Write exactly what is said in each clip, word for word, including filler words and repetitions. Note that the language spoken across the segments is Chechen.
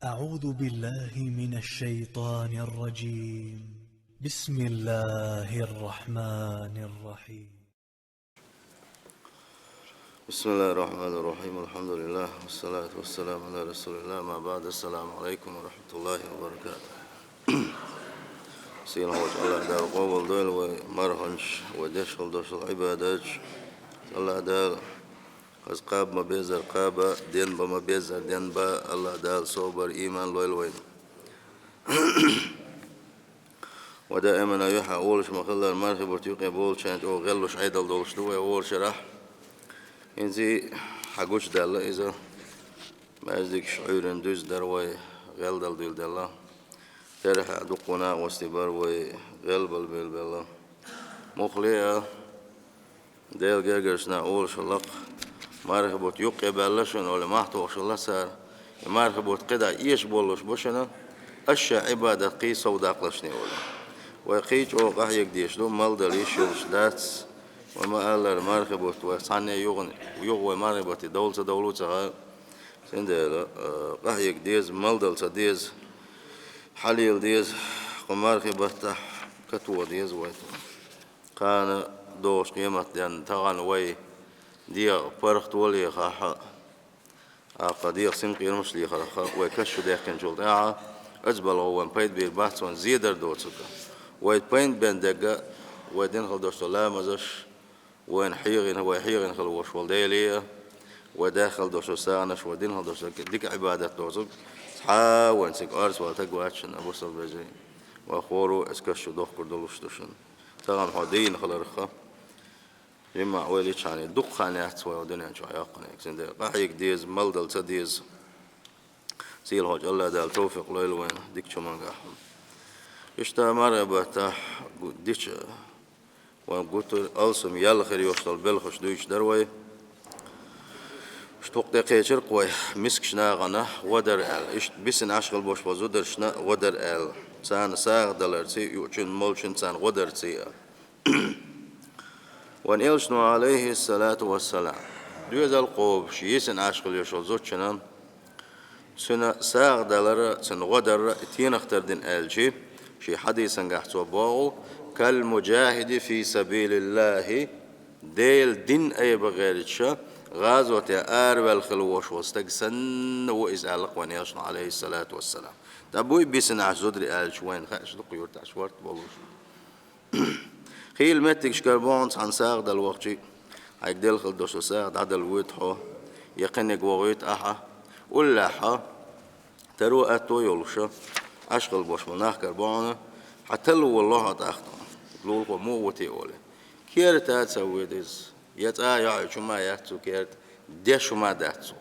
أعوذ بالله من الشيطان الرجيم. بسم الله الرحمن الرحيم. بسم الله الرحمن الرحيم. الحمد لله والصلاة والسلام على رسول الله. ما بعد. السلام عليكم ورحمة الله وبركاته. Сийлахьчу АллахӀ Дала къобалдойла вай марханаш, вай деш хила долчу Ӏибадаташ. АллахӀ Дала хаза кхаба ма-беззара кхаба, денба ма-беззара денба АллахӀ Дала собар, иман лойла вайна. Ва даиман юьхьа олуш ма-хиллара, мархи бутт юкъе болчарна чӀогӀа гӀеллуш Ӏедал долуш ду вай гӀора шарахь. ХӀинца хьан гучудаьлла иза, маьждигаш Ӏуьйранна дуьзна дара вай, гӀелдала дуьйладелла. Терахьехь дуккха накъостий бара вай, гӀелбала буьйлабелла. Муххале а, Делан гергарчу наха олуш хилла-кх, мархи бутт юккъе баьлла шуна олий, мохь тухуш хилла цара. И мархи бутт кхидӀа эшаболуш бу шуна, аш шайн Ӏибадат кхин сов даккхалаш шуна олий. Вай кхин чӀогӀа къахьега дезаш ду, мел дала йиш йолуш дац. Вай ма-аллара, мархи бутт вай цхьанне а юха, юха вай мархи батте довла ца довлу а ца хаьа. Цундела, а, къахьега деза, мел дала ца деза, хьалийла деза, кху мархи баттахь катоха деза вай. Кхана догӀучу къематденна тахана вай дегӀан паргӀато лехахь а, тӀаккха дегӀан синкъерамаш лехарх а, вай каш чу даьккхинчул тӀаьхьа, оцу балхо вайна пайда бийр бац, вайна зедар доцург а. Вай пайда бен дерг а, вай дина хила долуш долу ламазаш, вайна хьехийна, вай хьехийна хила волуш волу Деле а, вай даьхна хила долуш долу сагӀанаш, вай дина хила долуш долу дика Ӏибадат доцург, цхьа а вайна цига орца вала стаг вац шуна, бусалба вежарий. Вай хӀора а оцу каш чу дохкур долуш ду шуна. Тахана хьо дийна хиларх а, жимма а вай личхьана дукха хан яц вай дуьнен чохь йоккхунарг. Цундела къахьега деза, мел дала ца деза. Сийлахьчу АллахӀ Дала тавфикъ лойла вайна дикачу хӀумангахь. Иштта мархи баттахь гу-, дича, вайн гуттар а алсам ял хир йолуш долу белхаш дуьйцуш дара вай. Иштта хӀокху тӀе кхечира-кх вай, мискачу нахана гӀо дара аьлла. Иштта бисина Ӏаш хила болуш болу зударшна гӀо дара аьлла. Царна сагӀа даларций, юучун, молчун царна гӀо дарций а. Вайн элчано, Ӏалайхиссалату вассалам, доьзал кхобуш, йисина Ӏаш хила йолуш йолу зудчунна, цуьнан сагӀа далар а, цуьнан гӀо дар а тенах тардина аьлча, шен хьадисангахь цо боху: «Кал муджахиди фи сабилиллахи», Делан дин айба гӀерташ, гӀазоте араваьлла хила волуш волу стаг санна ву иза аьлла-кх вайн элчано, Ӏалайхиссалату вассалам. ТӀаккха буй бисина Ӏаш зударий аьлча, вайна хаьаш ду-кх юьртахь шорта болуш. Хийла меттигашкара бохьана цхьана сагӀа дала вахчий, хьайга делла хила долуш долу сагӀа дӀадала воьду хьо, я кхиниг вохуьйту ахьа, уллехь хьо, таро аьтто йолуш, Ӏаш хила болуш болу нахкара бохьана, хьан талла валло хьо тӀаккха, лулахо муха ву те олий. Керта а ца воьду иза, я цӀа а йоӀ чу ма яц цу керта, деш хӀума а дац цо.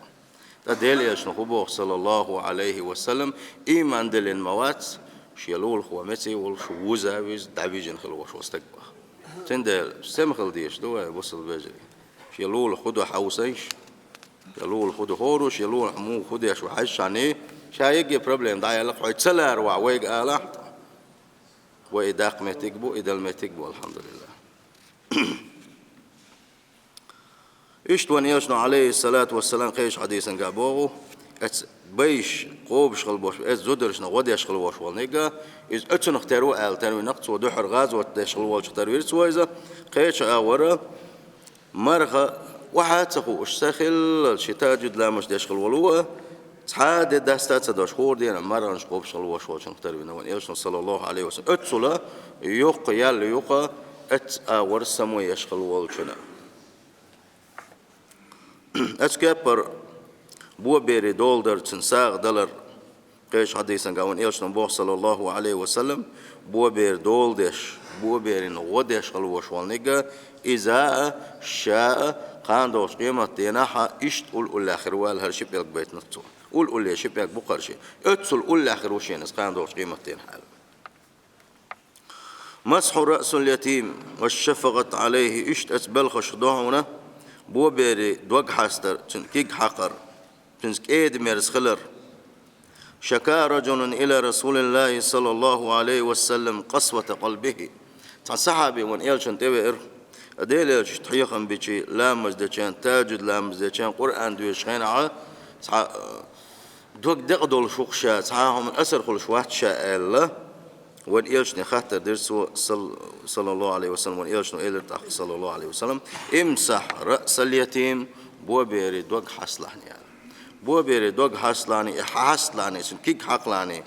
Ткъа Делан элчано хӀун боху, саллаллаху Ӏалайхи ва саллам, ийман диллина ма вац, шен лулахо меца волуш, вуза а вуьзна, дӀавижина хила волуш волу стаг боху. Цундела сема хила дезаш ду вай, бусалба вежарий. Шен лулахо хӀун ду хьовсийша, шен лулахо хӀун ду хӀора, шен лулахо муха хӀун деш ву хьаьжчхьаний, ша йигге проблема дӀаяьлла-кх хьо ца лара вахь вайга алахь. Вай и даккха меттиг а бу, и дала меттиг а бу, алхьамдулиллахӀ. Иштта вайн элчано, Ӏалайхиссалату вассалам, кхечу хьадисангахь боху, эцу байш кхобуш хила болуш, эцу зударшна гӀо деш хила волуш волниг а, иза оцунах тера ву аьлла, тера вина-кх цо дуьхьал гӀазот деш хила волчух тера вира цо иза, кхечу агӀора, марха охьа а ца хууш, са хиллал ши тахӀажжуд ламаз деш хила волу а, цхьа а де даста а ца долуш, хӀора дийнахь марханаш кхобуш хила волуш волчунах тера вина вайн элчано, саллаллаху Ӏалайхи ва саллам. Оццула йоккха ял ю-кх оцу агӀор само еш хила волчунна. Оцу кеппара боберийн дола дар, цуьнан сагӀа далар, кхечу хьадисангахь вайн элчано боху, саллаллаху Ӏалайхи ва саллам, бобер дола деш, боберийн гӀо деш хила волуш волниг а, иза а, ша а, кхана догӀучу къематдийнахь а иштта уллуллехь хир ву аьлла, хӀара ши пӀелг байтинарг цо. Уллулле ши пӀелг бу-кх хӀара ши. Оццул уллуллехь хир ву шена иза кхана догӀучу къематдийнахь аьлла. Масхьу раъсил ятим ва шафакъат Ӏалайхи, иштта оцу белхашка ду хьуна боберийн дог хьастар, цуьнан куьг хьакхар, цуьнца кӀеда-мерза хилар. Шака раджулун иля Расулиллахи саллаллаху Ӏалайхи ва саллам къасвата къалбихи. Цхьа сахьаби вайн элчанна тӀевеара, Делан элчанна хьехам бича, ламаз деча, тахӀажжуд ламаз деча, Къуръан доьшучу хенахь а цхьа, Дог декъа долуш ву-кх ша, цхьа а хӀуманна асар хуьлуш вац ша аьлла, вайн элчане хаттар дира цо, сал-, саллаллаху Ӏалайхи ва саллам, вайн элчано элира тӀаккха, саллаллаху Ӏалайхи ва саллам: «Имсахь раъсал ятим», боберийн дог хьасталахьний аьлла. Боберийн дог хьасталахьний, и хьасталахьний, цуьнан куьг хьакхалахьний,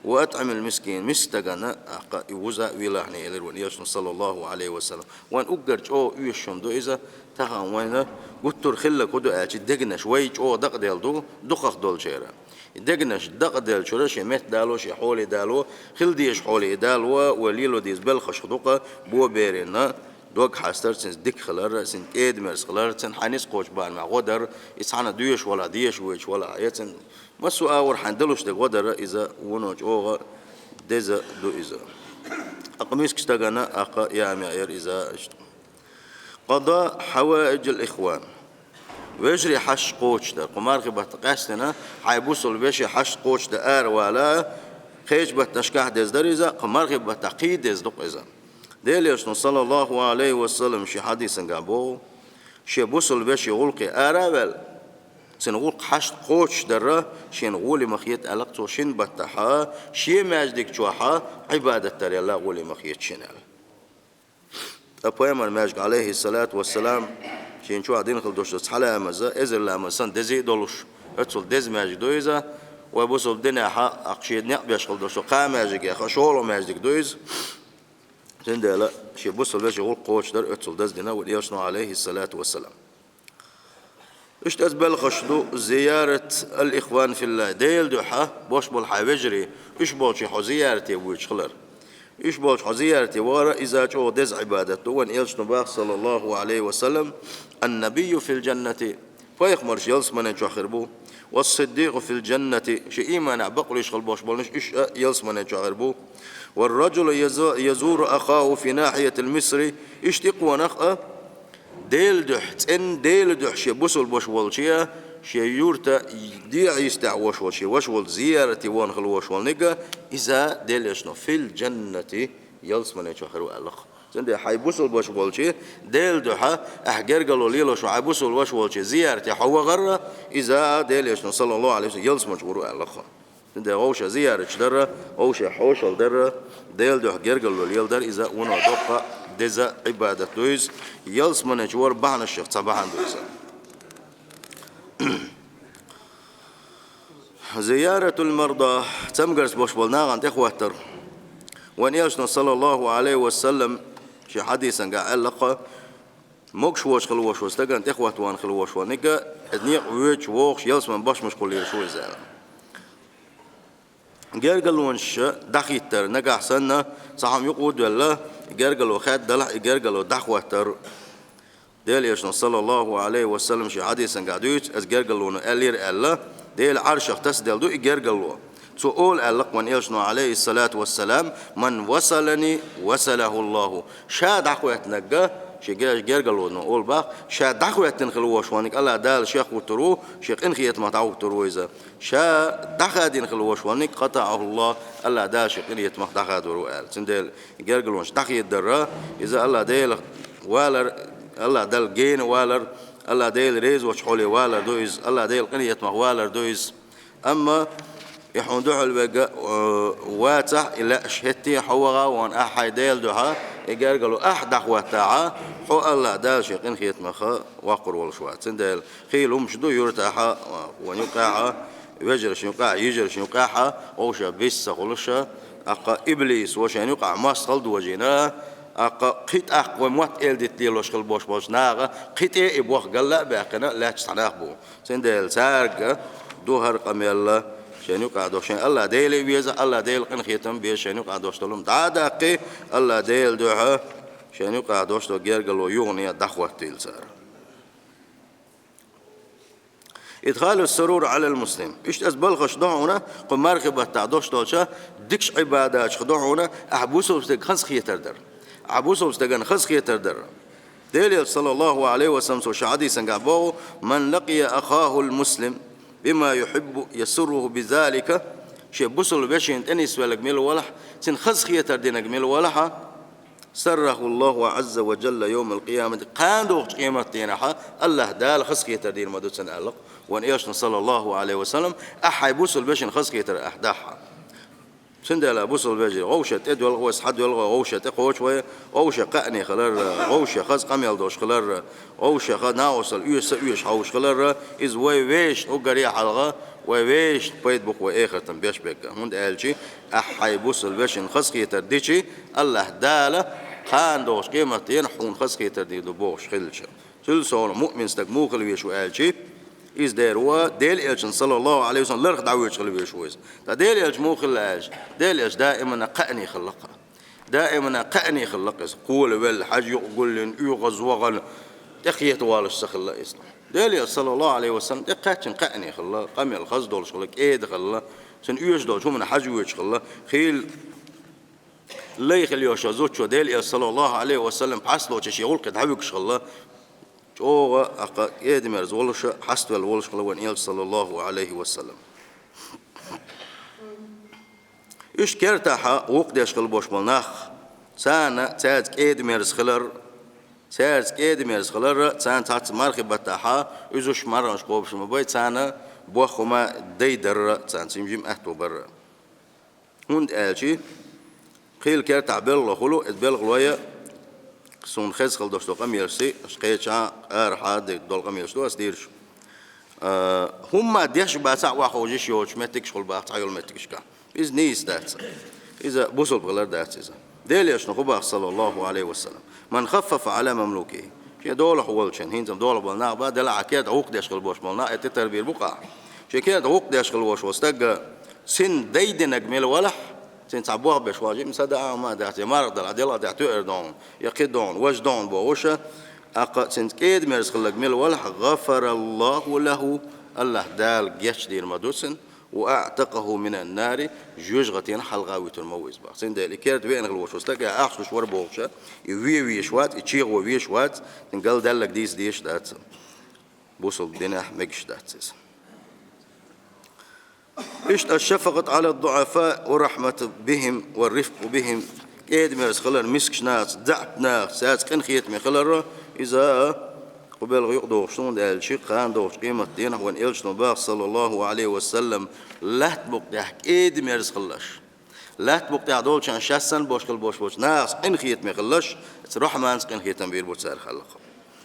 «ва атӀимил мискин», мискачу стагана тӀаккха и вуза а вийлахьний, элира вайн элчано, саллаллаху Ӏалайхи ва саллам. Вайн уггар чӀогӀа оьшуш хӀума ду иза, тахана вайна гуттар а хилларг хӀун ду аьлча, дегнаш, вай чӀогӀа дакъаделла ду, дукхах долчеран. Дегнаш дакъаделлачуьра шен меттан дало, шен хьоле дало, хила дезачу хьоле и дало, вай лело деза белхаш хӀун ду-кх, боберийн дог хьастар, цуьнца дика хилар, цуьнан кӀеда-мерза хилар, цуьнан хьайн ницкъ кхочу барамехь гӀо дар, и цхьанна доьшуш валахь, деша воьдуш валахь, я цуьнан массо а агӀор хьайна далуш дерг гӀо дар, иза вуно чӀогӀа деза ду иза. ТӀаккха мискачу стагана тӀаккха яа мегар иза иштта. «Къада хьаваиджал ихван». Вежарий хьашт кхочушдар. Кху мархи баттахь къаьстина, хьайн бусалба вешин хьашт кхочушдан ара вала, кхечу батташкахь деза дара иза, кху мархи баттахь кхин а деза ду-кх иза. Делан элчано, саллаллаху Ӏалайхи ва саллам, шен хьадисангахь боху: «Шен бусалба вешин гӀуллакхе ара а ваьлла, цуьнан гӀуллакх хьашт кхочушдарра шена гӀоли ма хета», аьлла-кх цо, шина баттахь шен маьждиг чохь Ӏибадат дар ялла гӀоли ма хета шена аьлла. Ткъа пайхамаран маьждиг, Ӏалайхиссалату вассалам, шена чохь дина хила долуш долу цхьа ламаз, эзар ламаз санна деза а долуш, оццул деза маьждиг ду иза, вайн бусалба динехь, тӀаккха шен некъ беш хила долуш долу кхаа маьждигех шолгӀа маьждиг ду иза. Цундела шен бусалба вешин гӀуллакх кхочушдар оццул даза дина вайн элчано, Ӏалайхиссалату вассалам. Иштта иза белхаш ду зиярат ал-ихван филлахӀ, Делан дуьхьа бош болу хьайн вежарий, уьш болчу хьо зиярате воьдуш хилар. Уьш болчу хьо зиярате вахара, иза чӀогӀа деза Ӏибадат ду. Вайн элчано боху, саллаллаху Ӏалайхи ва саллам: «Ан-набийю фил джаннати», пайхамарш ялсамане чохь хир бу, «вас-сиддикъу фил джаннати», шен ийманехь бакъвеш хила болуш болнаш, уьш а ялсамане чохь хир бу, «вар-раджулу язу-, язуру ахаху фи нахьиятил мисри», иштта и къонах а, Делан дуьхьа, цӀенна Делан дуьхьа шен бусалба ваша волче, шен юьртан дегӀан йистехь волуш волчу шен ваша волчу зиярате вахана хила волуш волниг а, иза, Делан элчано, «фил джаннати», ялсамане чохь хир ву аьлла-кх. Цундела хьайн бусалба ваша волче, Делан дуьхьа, ахь гергарло лелош ву хьайн бусалба ваша волче зиярате хьо вахара, иза, Делан элчано, саллаллаху Ӏалайхи ва саллам, ялсамане чу гӀур ву аьлла-кх. Цундела вовшех зияраташ дара, вовшех хьошалла дара, Делан дуьхьа гергарло леладара, иза вуно доккха деза Ӏибадат ду иза, ялсамане чу вар бахьанашех цхьа бахьана ду иза. Зияратул марда, цамгарца бош болу нахана тӀехӀоттар. Вайн элчано, саллаллаху Ӏалайхи ва саллам, шен хьадисангахь аьлла-кх, могуш воцуш хила волуш волу стагана тӀехӀотта вахана хила волуш волниг а, иза некъа воьдуш, вогӀуш, ялсамане бошмашкахула лелаш ву иза аьлла. Гергарлонаш дӀахӀиттар, нагахь санна, цхьа хӀума юкъа а доьлла, и гергарло хаддалахь, и гергарло дӀахӀоттар. Делан элчано, саллаллаху Ӏалайхи ва саллам, шен хьадисангахь дуьйцу, иза гергарлоно аьллера аьлла, Делан Ӏаршах тасаделла ду и гергарло. Цо олу аьлла-кх вайн элчано, Ӏалайхиссалату вассалам: «Ман васалани, васалахуллаху». Ша дӀахӀоьттинарг, шен ге-, гергарлоно олу боху, ша дӀахӀоьттина хила волуш волниг АллахӀ Дала шех хӀуттур ву, шен къинхетамах дӀахӀуттур ву иза. Ша дӀахадийна хила волуш волниг, къатаӀахуллаху, АллахӀ Дала шен къинхетамах дӀахадор ву аьлла. Цундела гергарлонаш дӀахедар, иза АллахӀ Делах валар, АллахӀ Далла гена валар, АллахӀ Дела реза волчу хьоле валар ду иза, АллахӀ Делан къинхетамах валар ду иза. Амма и хьуна дуьхьал верг, э, вацахь, и лаьаш хӀетте а хьо ваха а вахана, ахь хьайн Делан дуьхьа и гергарло ахь дӀахӀоттахь, хьо АллахӀ Дала шен къинхетамах воккхур волуш вац. Цундела хийла хӀумаш ду юьртахь, вайн юкъахь, вежаршна юкъахь, йижаршна юкъахь, вовшах биса ца хуьлуш, тӀаккха иблис вовшийн юкъахь мостагӀалла дожийна, тӀаккха кхин тӀаккха вайн мотт эладита лелош хила болуш болчу наха кхин тӀе а и бохам галла а баьккхина лаьтташ цхьа нах бу. Цундела цаьрга ду хӀара къамел, шайна юкъахь долуш, шайна АллахӀ Деле веза, АллахӀ Делан къинхетам беза, шайна юкъахь долуш долу хӀума дӀа а даккхий, АллахӀ Делан дуьхьа шайна юкъахь долуш долу гергарло юхане дӀахӀоттийла цара. Идхалу сурур Ӏалал муслим. Иштта иза балхаш ду хьуна, кху мархи баттахь долуш долчу дикачу Ӏибадатех ду хьуна, ахь бусалба стеган хазахетар дар. Ахь бусалба стеган хазахетар дар. Делан Элчано, саллаллаху Ӏалайхи ва саллам, цо шен хьадисангахь боху: «Ман лакъия ахахул муслим бима юхиббу ясурруху бизалика». Шен бусалба вешина тӀенисвелларг мила валахь, цуьнан хазахетар динарг мила валахь, سره الله عز وجل يوم القيامة, кхана догӀучу къематдийнахьа АллахӀ Дала хазахетар дийр ма ду цунна аьлла-кх вайн элчано, саллаллаху Ӏалайхи ва саллам, ахьа хьайн бусалба вешин хазахетар ахь дахь. Цундела, бусалба вежарий, вовшашна тӀедоьлху вай, схьадоьлху вай, вовшашна тӀекхочу вай, вовшашна кхаъне хилар, вовшашна хаза къамел долуш хилар, вовшашна ха накъосталла оьшуш, са оьшуш хьовсуш хилар, иза вай вешан уггаре а хьалха, вай вешан пайда бу-кх вай эхартан беш берг. ХӀунда аьлча ахь хьайн бусалба вешин хазахетар дича, АллахӀ Дала кхана догӀучу къематдийнахь хьуна хазахетар дийр ду бохуш хилча. Цул совнаха муъмин стаг муха хила везаш ву аьлча, иза дера ву Делан элчанна, саллаллаху Ӏалайхи ва саллам, ларх дӀавоьдуш хила везаш ву иза. Ткъа Делан элча муха хилла аьлча, Делан элча даимана кхаъне хилла-кх. Даимана кхаъне хилла-кх иза. Кхолавелла, хьаьж юкъа гулдина, оьгӀазвахана, тӀекхета волуш ца хилла иза. Делан элча, саллаллаху Ӏалайхи ва саллам, тӀекхаьччина кхаъне хилла, къамел хаза долуш хилла, кӀеда хилла, цунна оьшуш долчу хӀуманна хьажа воьдуш хилла, хийла лай хила йолуш йолу зудчо Делан элча, саллаллаху Ӏалайхи ва саллам, пхьасталучу шен гӀуллакхе дӀавуьгуш хилла, чӀогӀа, тӀаккха кӀеда-мерза волуш, хьаставелла волуш хилла вайн элча, саллаллаху Ӏалайхи ва саллам. Иштта кертахь вукху деш хила болуш болу нах, царна, цаьрца кӀеда-мерза хилар, цаьрца кӀеда-мерза хилар, царна цхьацца мархи баттахь уьзуш, марханаш кхобуш ма бай, царна бохам дайдар, царна цуьнан жима аьтто бар. ХӀунда аьлча кхин кертахь белхало хуьлу, иза белхало я, суна хезна хила долуш долу къамелаш, аша кхечахьа, арахьа дерг долу къамелаш ду ас дийраш. А, хӀумма деш бацахь, охьаховшийша йоцуш меттигаш хуьлу боху цхьайолу меттигашкахь. Иза нийса дац. Иза бусалба хилар дац иза. Делан элчано хӀун боху, саллаллаху Ӏалайхи ва саллам: «Ман хаффафа Ӏала мамлукихи». Шен долахь волчун, хӀинца долахь болу нах боху, делахь а керта вукху деш хила болуш болу нах, и тӀетарбийр бу-кх ахь. Шен керта вукху деш хила волуш волу стаг, цуьнан дайдинарг мила валахь, цуьнан цхьа бохам беш ван жима са даа а ма дац, я марха далахь, делахь а тӀехь тоьар догӀу, я кхин догӀу, важа догӀу бохуш, тӀаккха цуьнца кӀеда-мерза хилларг мила валахь, гӀафараллаху лаху, АллахӀ Дала гечдийр ма ду цунна, ва аӀтакъаху минан-нари, жоьжахатина хьалха вуьтур ма ву иза боху. Цундела и керта веана хила волуш волу стаг, я ахча луш вара бохуша, и вен везаш вац, и чегӀо везаш вац, цуьнан галдалларг дийца дезаш дац. Бусалба динехь мегаш дац иза. Иштта аш-шафакъату Ӏала ад-дуӀафаи ва рахьмату бихим ва рифкъу бихим, кӀеда-мерза хилар мискачу нахаца, даьӀахкачу нахаца, цаьрца къинхетаме хилар, иза кху белхан юкъа догӀуш ду, хӀунда аьлча кхана догӀучу къематдийнахь вайн элчано боху, саллаллаху Ӏалайхи ва саллам, латта букъа тӀехь кӀеда-мерза хилалаш. Латта букъа тӀехь долчарна шаьш санна болуш хила болуш болчу нахаца къинхетаме хилалаш, оцу Рахьманца къинхетам бийр бу цара аьлла-кх.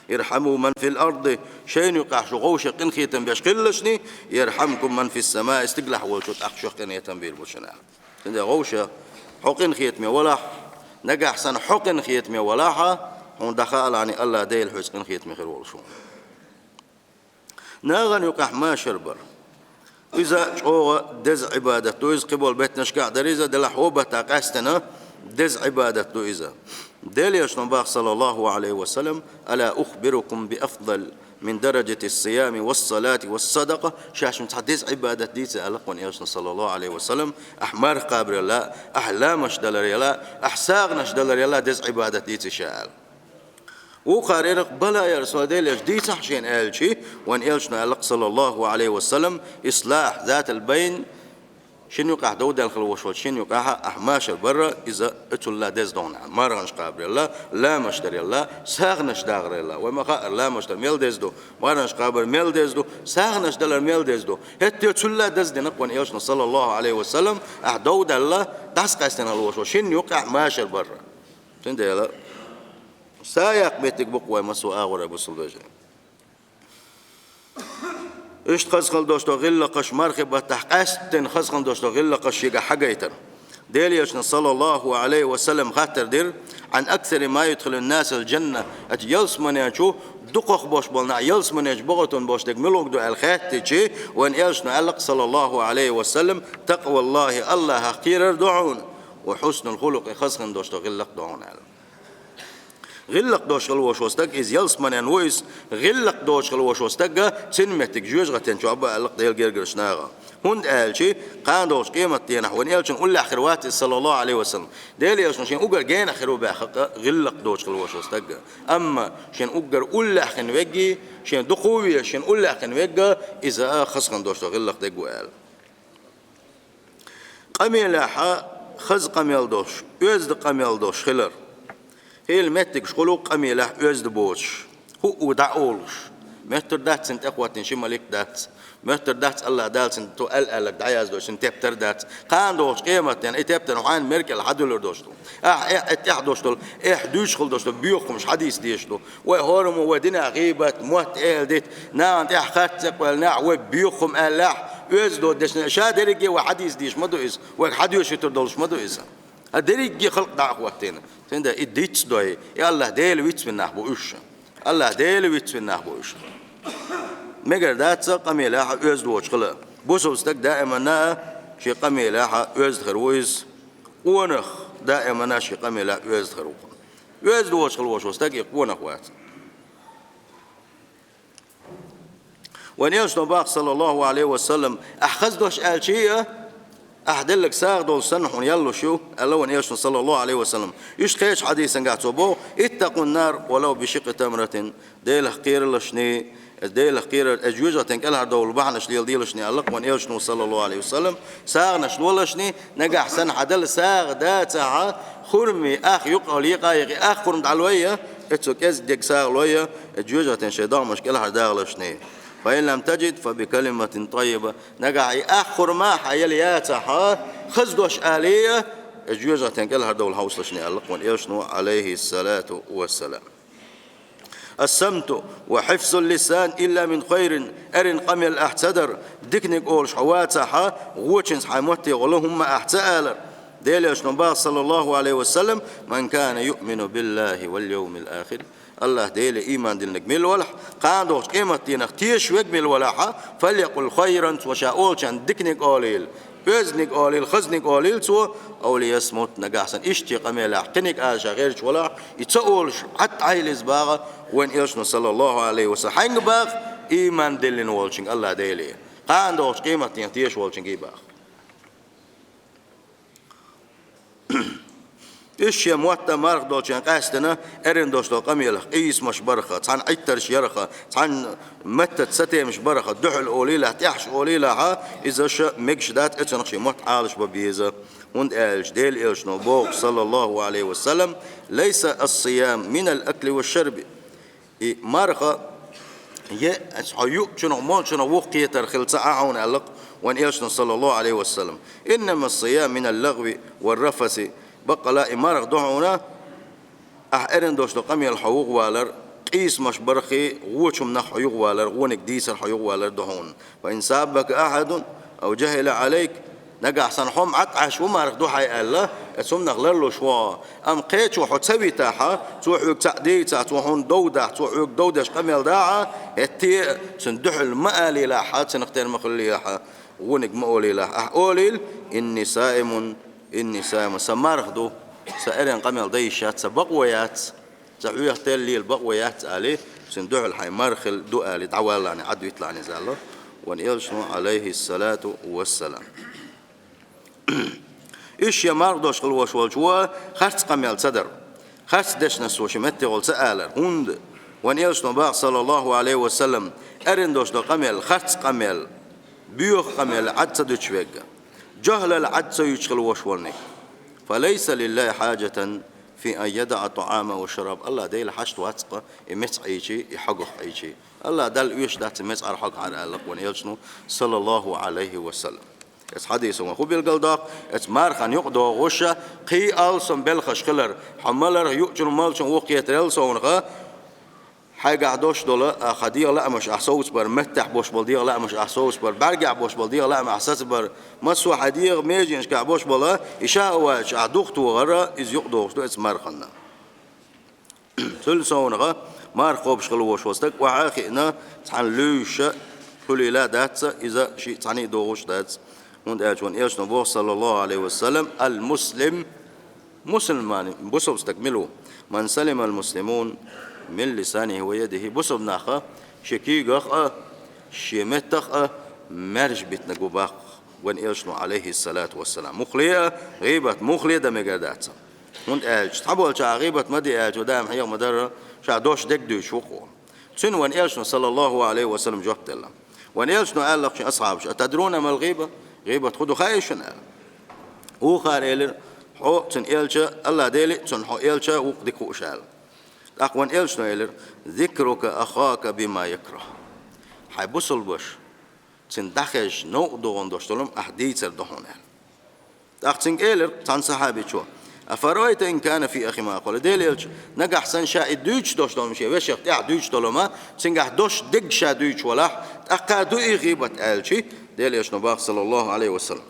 «Ирхьаму ман фил арди», шайна юкъахь шу вовшашна къинхетам беш хилалашний, «ярхьамкум ман фис-самаи», стигалахь волчо тӀаккха шух къинхетам бийр бу шуна аьлла. Цундела вовшашна хьо къинхетаме валахь, нагахь санна хьо къинхетаме валахь, хьуна дӀахаалахь, АллахӀ Дела хьоьца къинхетаме хир волуш ву. Нахана юкъахь машар бар. Иза чӀогӀа деза Ӏибадат ду иза, кхиболу беттанашкахь дара иза, делахь хӀокху баттахь къаьстина деза Ӏибадат ду иза. Делан элчано боху, саллаллаху Ӏалайхи ва саллам: «Ала ухбирукум би афдал мин даражатис-сиями вас-салати вас-садакъа?» Шаьш шуна цхьа деза Ӏибадат дийций аьлла-кх вайн элчано, саллаллаху Ӏалайхи ва саллам, ахь марха кхабар елла, ахь ламазаш далар елла, ахь сагӀанаш далар елла деза Ӏибадат дийций ша аьлла. Вукхара элира-кх: «Бала, я Расулаллах, Делан элча, дийцахь шена», аьлча, вайн элчано аьлла-кх, саллаллаху Ӏалайхи ва саллам: «Ислахь затал-байн», шина юкъахь дов даьлла хила волуш волчу шина юкъахь ахь машар бар, иза оццул деза ду хьуна аьлла. МархӀанаш кхабар елла, ламазаш дар елла, сагӀанаш дагӀар елла. Вай ма хаъара, ламазаш дар мел деза ду, мархӀанаш кхабар мел деза ду, сагӀанаш далар мел деза ду. ХӀетте а цул деза дина-кх вайн элчано, саллаллаху Ӏалайхи ва саллам, ахь дов даьлла, дӀасакъаьстина хила волуш волчу шина юкъахь машар бар. Цундела са яккха меттиг бу-кх вай массо а агӀор, бусалба вежарий. Иштта хаза хила долуш долу гӀиллакхаш, мархи баттахь къаьсттина хаза хила долуш долу гӀиллакхаш шегахь хьагайтар. Делан элчано, саллаллаху Ӏалайхи ва саллам, хаттар дира: «Ӏан аксари ма юдхилун-насал-джанна», оцу ялсамане чу дукхах болуш болу нах, ялсамане чу богӀуьйтуш болуш дерг муьлха ду аьлла хаьттича, вайн элчано аьлла-кх, саллаллаху Ӏалайхи ва саллам: «Такъваллахи», АллахӀах кхерар ду хьуна, «ва хьуснул хулукъи», хаза хила долуш долу гӀиллакх ду хьуна аьлла. ГӀиллакх долуш хила волуш волу стаг, иза ялсаманен ву иза, гӀиллакх долуш хила волуш волу стаг, цуьнан меттиг жоьжахатин чохь бу аьлла-кх Делан гергарчу наха. ХӀунда аьлча кхана долчу къематдийнахь вайн элчанна уллехь хир вац иза, саллаллаху Ӏалайхи ва саллам. Делан элчано шен уггар генахь хир ву боху-кх гӀиллакх долуш хила волуш волу стаг. Амма шен уггар уллехь хин верг, шен дукха везаш, шен уллехь хин верг, иза хаза хила долуш долу гӀиллакх дерг ву аьлла. Къамелехь хаза къамел долуш, оьзда къамел долуш хилар. Хийла меттигаш хул къамелехь оьзда боцуш, хӀуъу дӀа а олуш. Моьттур дац цунна тӀехӀоттийна ши малик дац. Моьттур дац АллахӀ Дала цунна ту аьл-аьлларг дӀаяздо, шун тептар дац. Кхана догӀучу къематдийнахь и тептар хьайна мера кӀел хьадуьллур долуш ду. Ахь, э, э, тӀехь долуш долу, эхь дуьйцуш хила долуш долу боьхамаш хьадийца дезаш ду. Вай хӀораммо вай динан гӀийбат, мотт, эладита, нахана тӀехь харц цӀе кхоьллинехь, вай боьхам аьллехь, оьзда дешна, ша дерриге вай хьадийца дезаш ма ду иза, вайга хьадоьшуьйтур долуш ма ду иза. Ткъа дерриге халкъ дӀа а хӀоттийна. Цундела и дицдой, и АллахӀ Дела вицвина нах бу уьш. АллахӀ Дела вицвина нах бу уьш. Мегар дац къамелехь оьзда воцуш хила. Бусалба стаг даиманна а шен къамелехь оьзда хир ву иза. Къонах даиманна а шен къамелехь оьзда хир ву. Оьзда воцуш хила волуш волу стаг и къонах вац. Вайн элчано боху, саллаллаху алейхи ва саллам, ахь хаза дош аьлча а, ахь делларг сагӀа долуш санна хьуна ял луш ю, аьлла вайн элчано, саллаллаху алейхи ва саллам. Иштта кхечу хьадисангахь цо боху: «Иттакъун нар, ва лав би шикъи тамратин». Делах кхералашний, Делах кхерар, э, жоьжахатин кӀелхьардовла бахьанаш леладелашний, аьлла вайн элчано, саллаллаху алейхи ва саллам. СагӀанаш лолашний, нагахь санна хьан дала сагӀа дацахь, хурми ах юкъа лекъа а йикъи, ах хурма дӀалойя, э, цу кӀезиг дерг сагӀа лойя, э, жоьжахатин шайн догӀмаш кӀелхьардагӀалашний. «Фа ин лам таджид, фа би калиматин таййиба». Нагахь и ах хурма хьан яла яцахь, хаза дош алий, э, жоьжахатин кӀелхьардовла хьовсалашний, аьлла вайн элчано, алейхи салату ва салам. «Ас-самту ва хьифзул лисан илла мин хайрин», эрна къамел ахь ца дар, диканиг олуш хьо вацахь, гӀочанца хьайн мотте гӀо ло хӀумма ахь ца алар. Делан элчано боху, саллаллаху алейхи ва саллам: «Ман кана юъмину биллахи вал йовмил ахир». АллахӀ Деле ийман диллинарг мила валахь, кхана догӀучу къематдийнах тешаш верг мила валахь, «фалякъул хайран», цо ша олучарна диканиг олийла. Оьзданиг олийла, хазаниг олийла цо, «ав лиясмут», нагахь санна иштта къамелехь кхиниг ала ша гӀерташ валахь, и ца олуш, Ӏад Ӏайла иза боху вайн элчано, саллаллаху алейхи ва саллам. Хьаьнга боху? Ийман диллина волчуьнга, АллахӀ Деле. Кхана догӀучу къематдийнах тешаш волчуьнга боху. Иза шен мотт а марха долчарна къаьстина, эрна долуш долу къамелах къийсамаш барах, цхьана Ӏиттарш ярах, цхьана меттаца сатемаш барах, дуьхьал олийлахь, тӀехьаш олийлахь, иза ша мегаш дац, оцунах шен мотт Ӏалаш бан беза. ХӀунда аьлча Делан элчано боху, саллаллаху алейхи ва саллам: «Лайса ас-сиям минал акли ва шарби». И марха, е, хьо юучунах, молчунах вукхетар хила ца Ӏа хьуна, аьлла вайн элчано, саллаллаху алейхи ва саллам. «Иннама ас-сиям минал лагъви ва рафаси». Баккъала и марха ду хьуна, ахь эрна долуш долу къамел хьо юхавалар, къийсамаш бархий, гӀочу хӀуманах хьо юхавалар, гӀониг дийцар хьо юхавалар ду хьуна. «Фа ин саббака ахьадун ав жахӀила алайк». Нагахь санна хьо ма Ӏад Ӏаш ву марха ду хьайн аьлла, оцу хӀуманах ларлуш ву хьо. Амма кхечо хьо ца витахь, цо хьоьга цхьаъ дийцахь, цо хьуна дов дахь, цо хьоьга дов деш къамел дахь, хӀетте а цунна дуьхьал ма алийлахь, цунах тера ма хилийлахь, гӀониг ма олийлахь. Ахь олийла: «Инни саимун, инни саимун». Сан марха ду, сан эрна къамел дан йиш яц, сан бакъо яц. Ца хьоьху теллийла бакъо яц алий, цуьнан дуьхьал хьайн мархил ду алий, дӀаваллалахь, Ӏад витталахь иза аьлла вайн элчано, алейхи салату вассалам. Иза шен марха долуш хила волуш волчо харц къамел ца дар. Харц дешнаш цо шен меттехула ца алар. ХӀунда вайн элчано боху, саллаллаху алейхи ва саллам, эрна долуш долу къамел, харц къамел, боьха къамел Ӏад ца дуьтуш верг, жохӀлал Ӏад ца юьтуш хила волуш волниг. «Фа лайса лиллахи хьаджатан фи ан ядаӀа таӀамаху ва шарабаху». АллахӀ Дела хьашт вац-кха и меца Ӏийчий, и хьогах Ӏийчий. АллахӀ Далла оьшуш дац и меца Ӏар, хьог Ӏар, аьлла вайн элчано, саллаллаху алейхи ва саллам. Оцу хьадисо вайна хӀун билгалдоккху? Оцу мархан юкъа догӀуш, кхин а алсам белхаш хилар, хьо маларх, юучунах, молчунах вукхетарал совнаха, хьайгахь долуш долу, а, хьан дегӀан лаамаш ахь совцабар, меттехь болуш болу дегӀан лаамаш ахь совцабар, бӀаьргехь болуш болу дегӀан лаам ахь сацабар, массо а хьайн дегӀан меженашкахь болуш болу и шахӀаваташ ахь духтохар, иза юкъа догӀуш ду оцу марханна. Цул совнаха марха кхобуш хила волуш волу стаг охьа а хиъна, цхьаьна луьйш а хуьлийла дац, иза шиъ цхьаьна а догӀуш дац. ХӀунда аьлча вайн элчано боху, саллаллаху алейхи ва саллам: «Ал-муслим», мусульман, бусалба стаг мила ву? «Ман салимал муслимун мин лисанихи ва ядихи». Бусалба нах шен куьйгах а, шен меттах а маьрша битинарг ву боху вайн элчано, алейхи салату вассалам. Муххале а, гӀийбат муххале а дан мегар дац. ХӀунда аьлча цхьаболчара гӀийбат ма де аьлча, даим хьеха ма дара, ша дош дерг дуьйцуш ву-кх. Цуьнан вайн элчано, саллаллаху алейхи ва саллам, жоп делла. Вайн элчано аьлла-кх шен асхьабашка: «Атадруна мал гӀийба?» ГӀийбат хӀун ду хаьий шуна аьлла. Вукхара элира: хьо, цуьнан элча, АллахӀ Дели, цунна хьо элча вукху дика хууш аьлла. ТӀаккха вайн элчано элира: «ذكرك أخاك بما يكره». Хьайн бусалбаш цунна дӀахезча новкъа догӀун долуш долу-м ахь дийцар ду хьуна аьлла. ТӀаккха цуьнга элира цхьана сахьабичо: «أفرأيت إن كان في أخي ما أقول». Дела элча, нагахь санна ша и дуьйцуш долуш долу-м, шен вешех тӀехь дуьйцуш долу-м, цуьнгахь дош дерг ша дуьйцуш валахь, тӀаккха ду и гӀийбат аьлча, Дела элчано боху, саллаллаху Ӏалайхи ва саллам: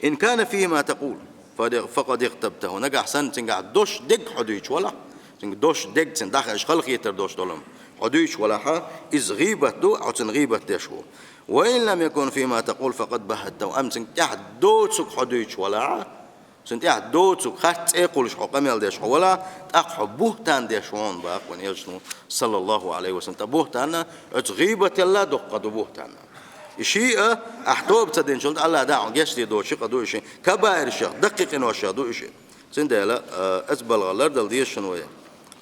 «إن كان فيه ما تقول فقد اغتبته». Нагахь санна цуьнгахь дош дерг хьо дуьйцуш валахь, цуьнга дош дерг, цуьнан дӀахезаш халахетар долуш долу-м хьо дуьйцуш валахь, иза гӀийбат ду, хьо цуьнан гӀийбат деш ву. «وإن لم يكن فيه ما تقول فقد بهته». Амма цуьнга тӀехь доцург хьо дуьйцуш валахь, цуьнан тӀехь доцург, харц цӀе кхуллуш хьо къамел деш хьо валахь, тӀаккха хьо буьхтан деш ву хьуна, боху вайн элчано, саллаллаху Ӏалайхи ва саллам. ТӀаккха буьхтан оцу гӀийбатал а дуккха ду буьхтан. И шиъ а, ахь тоба ца динчул тӀаьхьа АллахӀ Дала хьуна гечдийр доцу шиъ къа ду и шиъ. Кабаиршех, даккхий къиношех ду и шиъ. Цундела, а, оцу балхах лардала дезаш вай,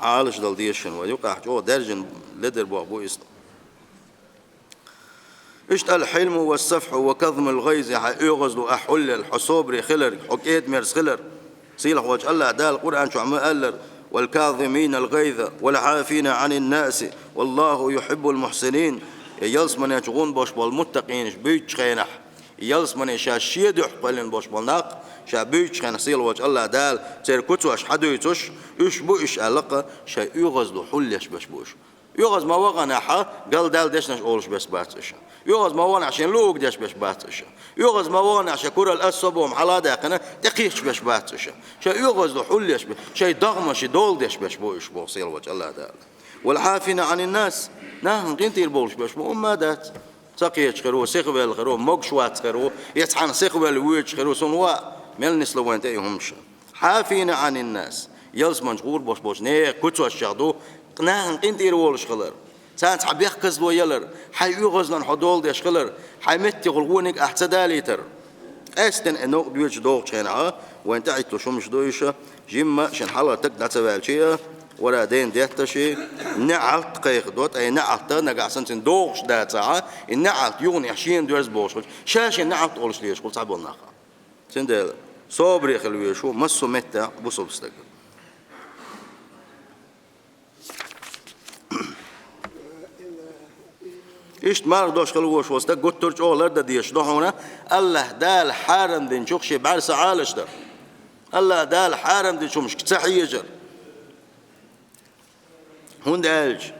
Ӏалашдала дезаш вай. Юкъахь чӀогӀа даьржина ледара бохам бу иза. Иштта: «الحلم والصفح وكظم الغيظ», хьайн оьгӀазло, ахь хьулъял, хьо собаре хилар, хьо кӀеда-мерза хилар. Сийлахь волчу АллахӀ Дала Къуръан чохь ма-аллара: «والكاظمين الغيظ والعافين عن الناس والله يحب المحسنين». Я ялсамане чу гӀун болуш болу муттакъийнаш буьйцучу хенахь, ялсамане ша шен дуьхьа кхоьллина болуш болу нах, ша буьйцучу хенахь, сийлахь волчу АллахӀ Дала церан куьцаш хьадуьйцуш, уьш бу уьш аьлла-кх, шайн оьгӀазло хьулъеш берш бу уьш. ОьгӀаз ма вахана ахь, галдаьлла дешнаш олуш берш бац уьш. ОьгӀаз ма вахана ахь, шен луъург деш берш бац уьш. ОьгӀаз ма вахана ахь, шайн куралла а, собар а хьала а даьккхина, тӀекхийкхаш берш бац уьш. Шайн оьгӀазло хьулъеш берш, шайн догӀмашна дола деш берш бу уьш, боху сийлахь волчу АллахӀ Дала. «والعافين عن الناس», нахана къинтӀера бовлуш берш бу, хӀумма а дац. Ца кхеташ хир ву, сихвелла хир ву, могуш вац хир ву, я цхьаьна сихвелла воьдуш хир ву, цунна ваьа, мел нисло вайна тӀе и хӀумнаш. «عافين عن الناس», ялсамане чу гӀур болуш болчу нехан куьцашчех ду нахана къинтӀера волуш хилар, царна цхьа бехказло ялар, хьайн оьгӀазлонна хьо дола деш хилар, хьайн меттехула вониг ахь ца далийтар. Къаьсттина и новкъа доьдуш догӀучу хенахь, вайна тӀехӀитталуш хӀумнаш ду уьш, жимма шен хьалха таг дӀа ца ваьлча а, вара дайна детташ, неӀалт кхайкхадо, ткъа и неӀалт нагахь санна цуьнан догӀуш дацахь, и неӀалт юханехь шена доьрза бохуш хилча, ша шен неӀалт олуш лелаш хуьлу цхьаболу нах. Цундела собаре хила везаш ву массо а меттехь бусалба стаг. Иштта марха дош хила волуш волу стаг гуттар а чӀогӀа лардан дезаш ду хьуна, АллахӀ Дала хьарам динчух шен бӀаьрса Ӏалашдар. АллахӀ Дала хьарам динчу хӀумнашка ца хьежар. ХӀунда аьлча: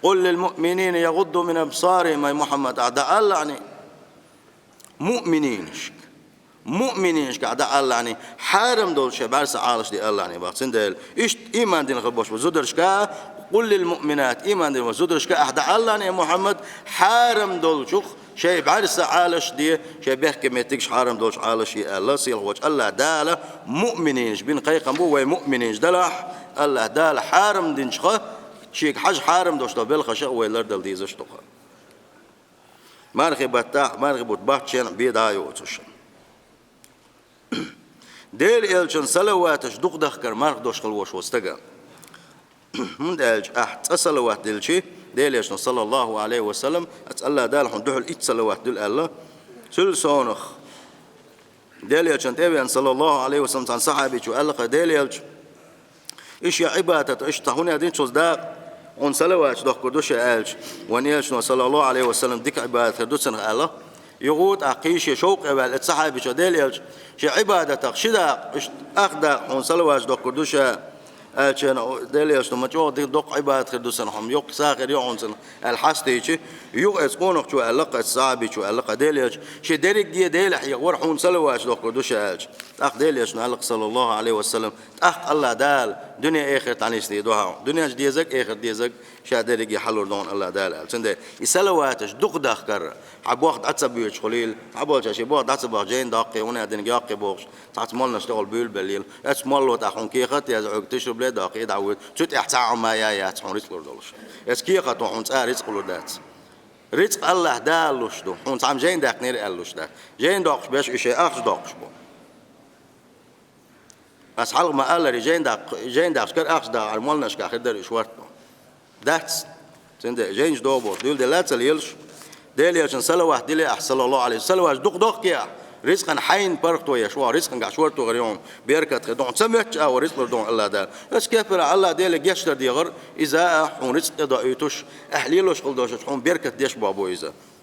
«قل للمؤمنين يغضوا من أبصارهم», ай Мухьаммад, ахь дӀаалалахьний муъмининашка. Муъмининашка ахь дӀаалалахьний, хьарам долчух шайн бӀаьрса Ӏалашде алалахьний боху. Цундела иштта ийман дина хила болуш болу зударшка, «قل للمؤمنات», ийман дина болу зударшка ахь дӀаалалахьний, Мухьаммад, хьарам долчух шайн бӀаьрса Ӏалашде, шайн бехке меттигаш хьарам долчух Ӏалашъе аьлла, сийлахь волчу АллахӀ Дала муъмининаш бина кхайкхам бу, вай муъмининаш далахь, АллахӀ Дала хьарам динчух, шега хьажа хьарам долуш долу белхашах вай лардала дезаш ду-кх. Мархи баттахь, мархи бутт бахча шен бен дӀа а йоцуш. Делан элчан салаваташ дукха дахкар марха дош хила волуш волу стага. ХӀунда аьлча ахь цкъа салават дилчи, Делан элчано, саллаллаху Ӏалайхи ва саллам, аса АллахӀ Дала хьуна дуьхьал итт салават дуьллу аьлла, цуьлла совнах Делан элчан тӀе а веана, саллаллаху Ӏалайхи ва саллам, цхьана сахьабичо аьлла-кх: Делан элча, и шен Ӏибадат, иштта хӀун а динчу дакъа, хьуна салаваташ дохкур ду ша аьлча, вайн элчано, саллаллаху Ӏалайхи ва саллам, дика Ӏибадат хир ду цунах аьлла. Юха тӀаккха кхин шен шовкъе ваьлла, и сахьабичо: Делан элча, шен Ӏибадатах ши дакъа, иштта ах дакъа хьуна салаваташ дохкур ду ша аьлча, Делан элчано: ма чӀогӀа дика доккха Ӏибадат хир ду цунах, хьуна йоккха сагӀа хир ю хьуна цунах аьлла хьастийчи, юха оцу къонахчо аьлла-кх, оцу сахьабичо аьлла-кх: Делан элча, шен дерриге а Делан хьехор хьуна салаваташ дохкур ду ша аьлча. ТӀаккха Делан элчано аьлла-кх, саллаллаху Ӏалайхи ва саллам, тӀаккха АллахӀ Дала дуьне а, эхарт а нисдийр ду хьуна. Дуьнен чу дезарг а, эхарт дезарг а ша дерриге а хьалур ду хьуна АллахӀ Дала аьлла. Цундела и салаваташ дукха дахкар, хьан боху дӀа ца боьдуш хуьлийла, цхьаболчара шен боху дӀа ца боху, жайна доккхий, хӀунда аьлча динарг йоккхий бохуш, цхьацца молланаш тӀехула буьйлабеллийла. Оцу молло тӀаккха хьуна кехат а язъе, хьоьга тишар бан а доккхий, и дӀавоьду, цу тӀехь цхьа а хӀума а яц хьуна рицкъ лур долуш. Оцу кехато хьуна цкъа а рицкъ лур дац. Рицкъ АллахӀ Дала луш ду, хьуна цхьамма жайна даьккхинера аьлла луш дац. Жайна доккхуш берш уьш ахча доккхуш бу. Ас хьалха ма-аллара, жайна даккха-, жайна даккхаш кара ахча даккхар молланашкахь хир дара уьш варта. Дац. Цундела жайнаш догӀу бохуш дуьйладелла а ца лелаш, Делан элчан салават диле ахь, саллаллаху Ӏалайхи, салаваташ дукха дохке ахь, Рицкъан хьайна паргӀато еш, оаха рицкъангахь шортта вахар хьуна беркат хир, духьа ца моьттуш а вар рицкъ лур ду хьуна Аллах Дала. Аса кепара Аллах Деле гечдар дехар, иза а хьуна рицкъ тӀедоуьйтуш, ахь лелош хила долаш хьуна беркат деш боху иза.